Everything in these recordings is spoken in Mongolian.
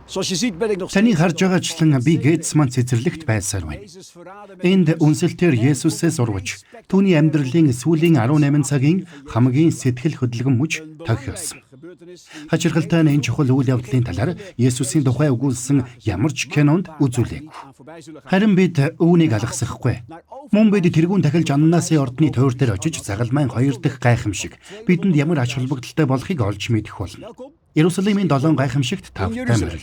Таны харж байгаачлан би Гетсман цэцэрлэгт байсаар байна. Энд үнсэлтээр Есүсээс урвж түүний амьдралын сүүлийн 18 цагийн хамгийн сэтгэл хөдлөмж мөч тохиосон. Хачирхалтай нь энэ чухал үйл явдлын талаар Есүсийн тухай өгүүлсэн ямар ч кинонд үзүүлээгүй. Харин бид үүнийг алгасахгүй. Мөн бид тэргүүн тахилж Аннасын ордны тойр дээр очиж загалмайн хоёр дахь гайхамшиг бидэнд ямар ач холбогдолтой болохыг олж мэдэх болно. Иерусалимийн 7 гайхамшигт тавтай морил.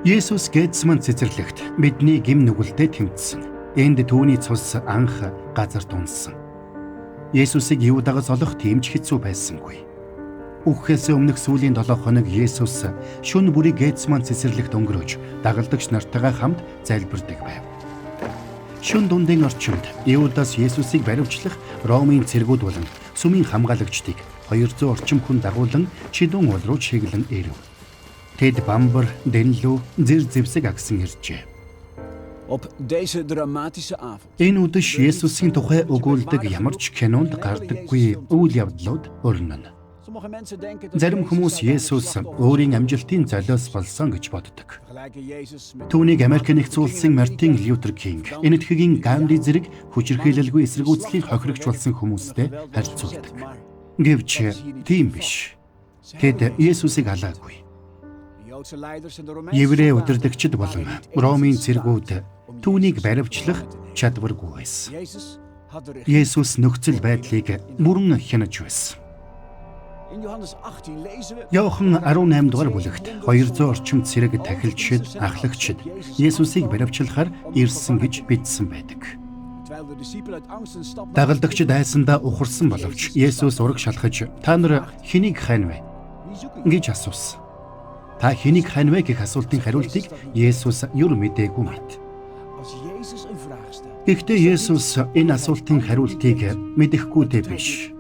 Есүс Гетсман цэцэрлэгт бидний гэм нүгэлтэд тэмцсэн. Энд түүний цус анх газарт унсан. Есүсийг Юудагаас олох тийм ч хэцүү байсангүй. Үхэхээс өмнөх сүүлийн 7 хоног Есүс шөнө бүрийг Гетсман цэцэрлэгт өнгөрөөж дагалдагч нартайгаа хамт залбирдаг байв. Шөнө дундын орчимд Юудас Есүсийг баривчлах Ромын цэргүүд болон сүмийн хамгаалагчдыг 200 орчим хүн дагуулан Чидүүн уул руу чиглэн ирэв. Тэд бамбар, дэнлүү, зэр зэвсэг агсан иржээ. Энэ үдэш Есүсийн тухай өгүүлдэг ямар ч кинонд гардаггүй үйл явдлууд өрнөн. Зарим хүмүүс Есүс өөрийн амжилтын золиос болсон гэж боддог. Түүнийг Америк нэгдсэн улсын Мартин Лютер Кинг, Энэтхэгийн Ганди зэрэг хүчирхийлэлгүй эсэргүүцлийн хохирогч болсон хүмүүстэй харьцуулдаг. Гэвч тийм биш. Тэд Есүсийг алаагүй. Еврей удирдагчид болон Ромын цэргүүд түүнийг баривчлах чадваргүй байсан. Есүс нөхцөл байдлыг бүрэн хянаж байсан. Иохан 18 дугаар бүлэгт 200 орчим цэрэг тахилчид, ахлагчид Есүсийг баривчлахаар ирсэн гэж бичсэн байдаг. Дагалдагчид айсандаа ухарсан боловч Есүс ураг шалхаж, "Та нар хэнийг хайна вэ?" гэж асуусан. Та хэнийг хайна вэ гэх асуултын хариултыг Есүс юр мдээгүй мэт. Гэхдээ Есүс энэ асуултын хариултыг мэдэхгүйдээ биш.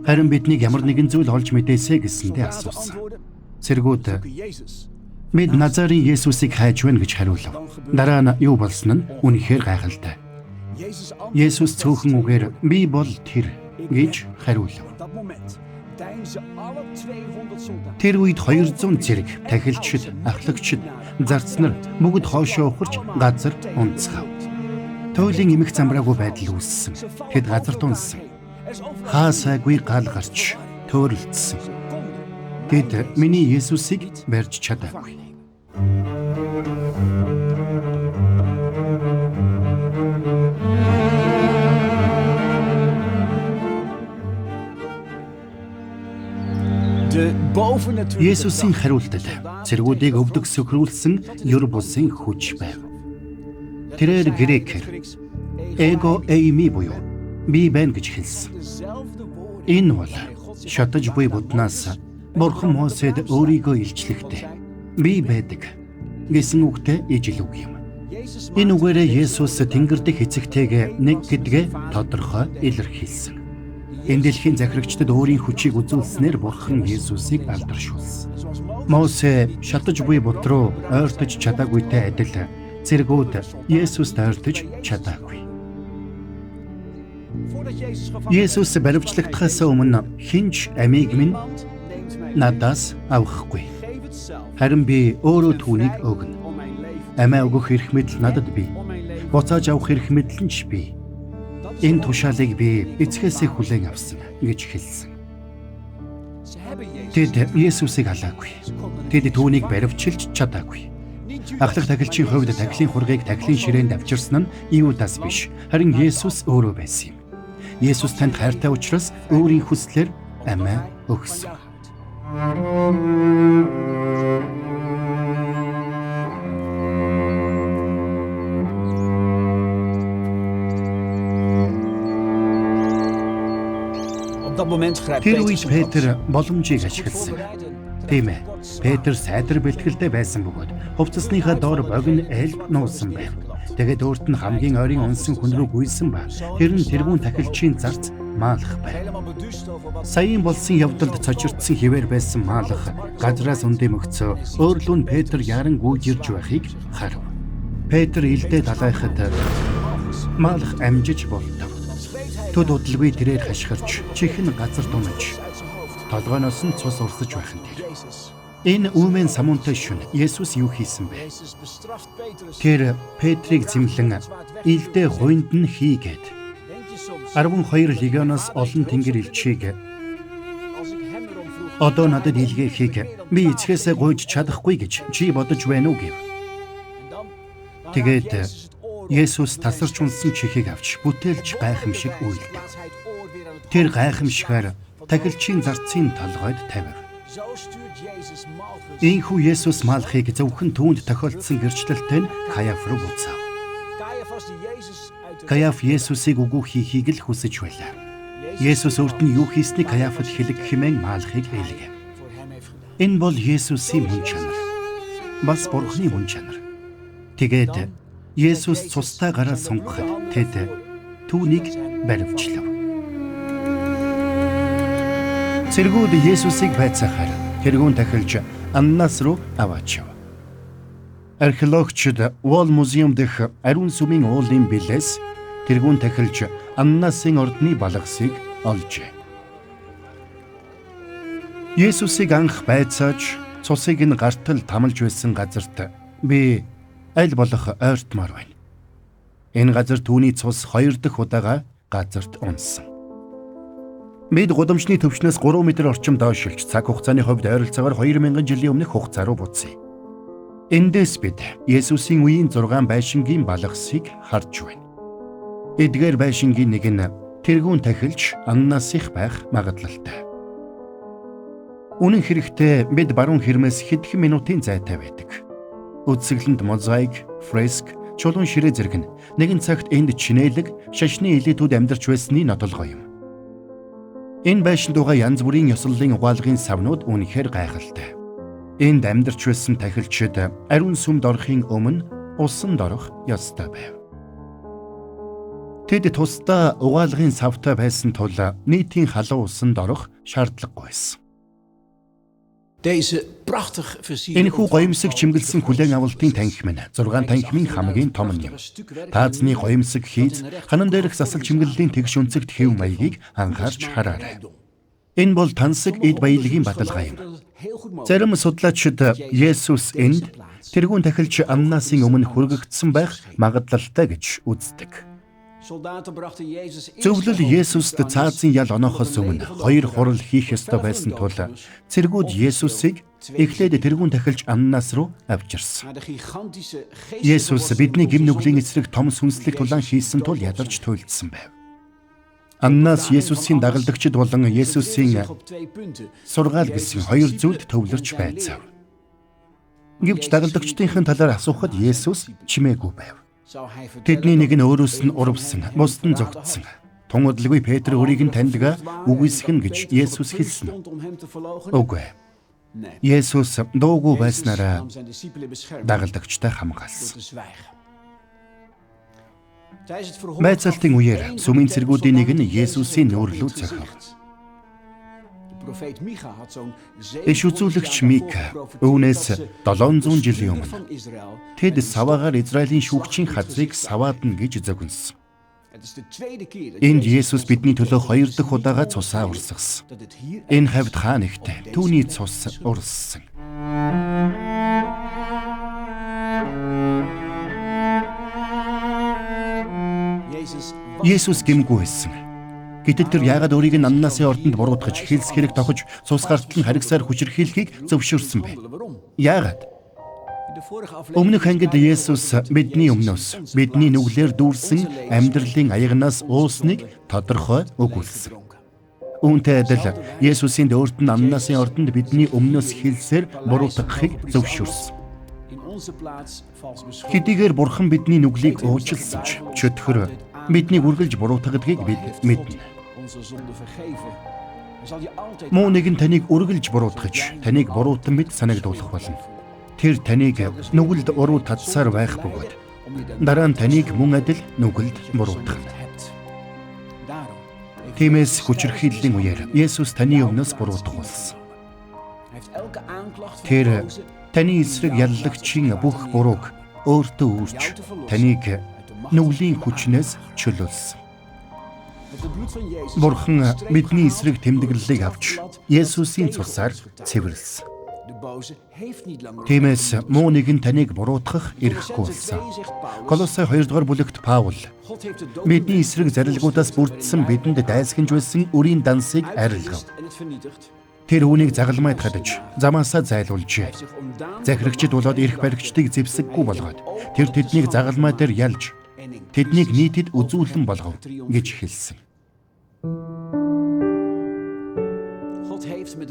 Харин биднийг ямар нэгэн зүйл олж мэдээсэй гэсэндээ асуусан. Цэргүүд бид Назарын Есүсийг хайж байна гэж хариулав. Дараа нь юу болсон нь үнэхээр гайхалтай. Есүс цөөхөн үгээр би бол тэр гэж хариулав. Тэр үед 200 цэрэг, тахилчид, ахлагчид, зарц нар бүгд хоошоо ухарч газар унцгаав. Туйлын эмх замбраагүй байдал үүссэн. Тэд газарт унсан. Хаа сайгүй гал гарч төөрөлдсөн. Тэд миний Есүсийг барьж чадаагүй. Есүсийн хариултад цэргүүдийг өвдөг сөхрүүлсэн ер бусын хүч байв. Тэрээр грекээр эго эйми буюу би байна гэж хэлсэн. Энэ бол шатаж буй буднаас Бурхан Мосед өөрийгөө илчлэхдээ би байдаг гэсэн үгтэй ижил үг юм. Энэ үгээрээ Есүс Тэнгэр дэх эцэгтэйгээ нэг гэдгээ тодорхой илэрхийлсэн. Энэ дэлхийн захирагчдад өөрийн хүчийг үзүүлснээр Бурхан Есүсийг алдаршуулсан. Мосе шатаж буй бут руу ойртож чадаагүйтэй адил цэргүүд Есүст ойртож чадаагүй. Есүс баривчлагдахаас өмнө хэн ч амийг минь надаас авахгүй. Харин би өөрөө түүнийг өгнө. Амиа өгөх эрх мэдэл надад бий. Буцааж авах эрх мэдэл нь ч бий. Энэ тушаалыг би эцгээсээ хүлээн авсан гэж хэлсэн. Тэд Есүсийг алаагүй. Тэд түүнийг баривчилж чадаагүй. Ахлах тахилчийн хувьд тахилын хургийг тахилын ширээнд авчирсан нь Иудас биш, харин Есүс өөрөө байсан юм. Есүс танд хайртай учраас өөрийн хүслээр амиа өгсөн. Тэр үед Петр боломжийг ашигласан. Тийм ээ. Петр сайдар бэлтгэлтэй байсан бөгөөд хувцасныхаа доор богино элб нуусан байв. Тэгээд өөрт нь хамгийн ойрын унсан хүн рүү гүйсэн ба тэр нь тэргүүн тахилчийн зарц Маалх байв. Саяын болсон явдалд цочирдсан хിവэр байсан Маалх газраас үндэмөгцөө өөрлөө нь Петр яран гүйж ирж байхыг харав. Петр илдээ далайхад Маалх амжиж болтов. Төд удалгүй тэрээр хашгирч чихэн газар дунаж толгойноос нь цус урсаж байх нь тэр. Энэ үүмэн самуунтай шөнө Есүс юу хийсэн бэ? Тэр Петрийг зэмлэн илдээ гуйнд нь хийгээд 12 легионоос олон тэнгэр элчийг одоо надад илгээхийг би эцгээсээ гуйж чадахгүй гэж чи бодож байна уу гэв. Тэгээд Есүс тасарч унсан чихийг авч бүтээлч гайхамшиг үйлдэв. Тэр гайхамшигаар тахилчийн зарцын толгойд тавив. Ийхүү Есүс Маалхыг зөвхөн түүнд тохиолдсон гэрчлэлтэй нь Каяф руу буцаав. Каяф Есүсийг үгүй хийхийг л хүсэж байлаа. Есүс өөрт нь юу хийснийг Каяфад хэлэг хэмээн Маалхыг илгээв. Энэ бол Есүсийн мөн чанар. Бас Бурхны мөн чанар. Тэгээд Есүс цустай гараа сунгахад тэд түүнийг баривчлав. Цэргүүд Есүсийг байцаахаар тэргүүн тахилж Аннас руу аваачив. Археологчид Wall Museum дэх ариун сүмийн уулын билээс тэргүүн тахилж Аннасын ордны балгасыг олжээ. Есүсийг анх байцааж цусыг нь гартал тамалж байсан газарт би аль болох ойртмоор байна. Энэ газар түүний цус 2 дахь удаага газарт унсан. Бид гудамжны төвшнөөс 3 метр орчим доош шилж цаг хугацааны хувьд ойролцоогоор 2000 жилийн өмнөх хугацаа руу буцъя. Эндээс бид Есүсийн үеийн 6 байшингийн балгасыг харж байна. Эдгээр байшингийн нэг нь тэргүүн тахилч Аннасих байх магадлалтай. Үнэн хэрэгтээ бид баруун хэрмээс хэдхэн минутын зайтай байдаг. Үзэсгэлэнт мозаик, фреск, чулуун ширээ зэрэг нь нэгэн цагт энд чинээлэг шашны элитүүд амьдарч байсны нотолгоо юм. Энэ байшинд байгаа янз бүрийн ёслолын угаалгын савнууд үнэхээр гайхалтай. Энд амьдарч байсан тахилчид ариун сүмд орохын өмнө усанд орох ёстой байв. Тэд тусдаа угаалгын савтай байсан тул нийтийн халуун усанд орох шаардлагагүй байсан. Энэхүү гоёмсог чимгэлсэн хүлээн авалтын танхим нь 6 танхимын хамгийн том нь юм. Таазны гоёмсог хийц ханан дээрх засал чимгэллийн тэгш өнцөгт хэв маягийг анхаарч хараарай. Энэ бол тансаг эд баялагын баталгаа юм. Зарим судлаачид Есүс энд тэргүүн тахилч Аннасын өмнө хүргэгдсэн байх магадлалтай гэж үздэг. Зөвлөл Есүст цаазын ял оноохоос өмнө 2 хурал хийх ёстой байсан тул цэргүүд Есүсийг эхлээд тэргүүн тахилч Аннас руу авчирсан. Есүс бидний гэм нүглийн эсрэг том сүнслэг тулаан хийсэн тул ядарч туйлдсан байв. Аннас Есүсийн дагалдагчид болон Есүсийн сургаал гэсэн хоёр зүйлд төвлөрч байцаав. Гэвч дагалдагчдын талаар асуухад Есүс чимээгүй байв. Тэдний нэг нь өөрөөс нь урвсан, бусд нь зогтсон. Тун удалгүй Петр өөрийг нь таньдгаа үгүйсгэн гэж Есүс хэлсэн. Үгүй. Есүс дуугүй байснараа дагалдагчтай хамгаалсан. Байцаалтын үеэр сүмийн цэргүүдийн нэг нь Есүсийн нүүр рүү цохив. Иш үзүүлэгч Мика өвнөөс 700 жилийн өмнө тэд саваагаар Израилийн шүүгчийн хазрыг саваадна гэж зөгнөсөн. Энд Есүс бидний төлөө 2 дахь удаага цусаа урсгасан. Энэ хавьд хаа нэгтээ түүний цус урссан. Есүс гэмгүй байсан. Гэтэл тэр яагаад өөрийг нь Аннасын ордонд буруутгаж, хилс хэрэг тохиж, цус гартал нь харигсаар хүчирхийлэхийг зөвшөөрсөн бэ? Яагаад? Өмнөх ангид Есүс бидний өмнөөс бидний нүглээр дүүрсэн амьдралын аягнаас уусныг тодорхой өгүүлсэн. Үүнтэй адил Есүсийн өөрт нь Аннасын ордонд бидний өмнөөс хилсээр буруутгахыг зөвшөөрсөн. Хэдийгээр Бурхан бидний нүглийг уучлсан ч чөтгөр биднийг үргэлж буруутгадгийг бид мэднэ. Муу нэгэн таныг үргэлж буруутгаж, таныг буруутан мэд санагдуулах болно. Тэр таныг нүгэлд уруу татсаар байх бөгөөд Дараа нь таныг мөн адил нүгэлд буруутгана. Тиймээс хүчирхийллийн үеэр Есүс таны өмнөөс буруутгуулсан. Тэр таны эсрэг яллагчийн бүх бурууг өөртөө үүрч таныг нүглийн хүчнээс чөлөөлсөн. Бурхан бидний эсрэг тэмдэглэлийг авч Есүсийн цусаар цэвэрлсэн. Тиймээс муу нэгэн таныг буруутгах эрхгүй болсон. Колосай 2 дугаар бүлэгт Паул бидний эсрэг зарилгуудаас бүрдсэн бидэнд дайсагнаж байсан өрийн дансыг арилгав. Тэр үүнийг загалмайд хадаж, замаасаа зайлуулжээ. Захирагчид болоод эрх баригчдыг зэвсэггүй болгоод тэр тэднийг загалмай дээр ялж, тэднийг нийтэд үзүүлэн болгов гэж хэлсэн.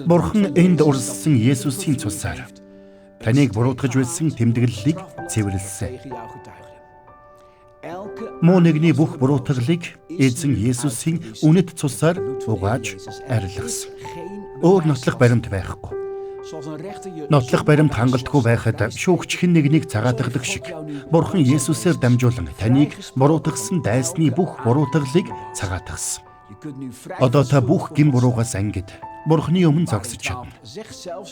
Бурхан энд урссан Есүсийн цусаар таныг буруутгаж байсан тэмдэглэлийг цэвэрлсэн. Муу нэгний бүх буруутгалыг эзэн Есүсийн үнэт цусаар угааж арилгасан. Өөр нотлох баримт байхгүй. Нотлох баримт хангалтгүй байхад шүүгч хэн нэгнийг цагаатгадаг шиг Бурхан Есүсээр дамжуулан таныг буруутгасан дайсны бүх буруутгалыг цагаатгасан. Одоо та бүх гэм буруугаас ангид Бурхны өмнө зогсож чадна.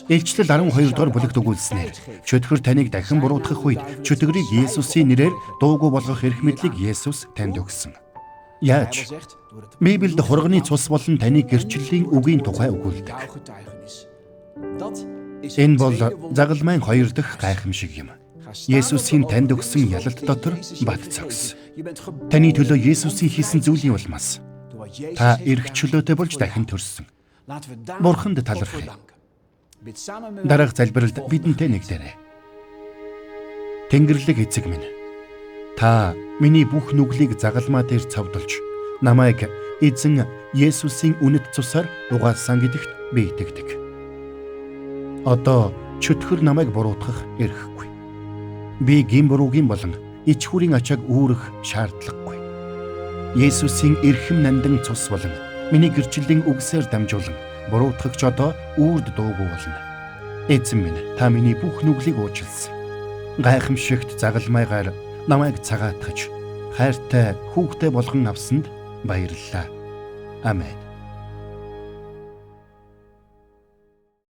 Илчлэл 12 дугаар бүлэгт өгүүлснээр чөтгөр таныг дахин буруутгах үед чөтгөрийг Есүсийн нэрээр дуугүй болгох эрх мэдлийг Есүс танд өгсөн. Яаж? Библиэд хурганы цус болон таны гэрчлэлийн үгийн тухай өгүүлдэг. Энэ бол загалмайн хоёр дахь гайхамшиг юм. Есүсийн танд өгсөн ялалт дотор бат зогс. Таны төлөө Есүсийн хийсэн зүйлийн улмаас та эрх чөлөөтэй болж дахин төрсөн. Бурханд талархъя. Дараах залбиралд бидэнтэй нэгдээрэй. Тэнгэрлэг эцэг минь, та миний бүх нүглийг загалмай дээр цовдолж намайг эзэн Есүсийн үнэт цусаар угаасан гэдэгт би итгэдэг. Одоо чөтгөр намайг буруутгах эрхгүй. Би гэм буруугийн болон ич хүрийн ачааг үүрэх шаардлагагүй. Есүсийн эрхэм нандин цус болон миний гэрчлэлийн үгсээр дамжуулан буруутгагч одоо үрд дуугүй болно. Эзэн минь, та миний бүх нүглийг уучлсан. Гайхамшигт загалмайгаар намайг цагаатгаж, хайртай хүүхдээ болгон авсанд баярлалаа. Амен.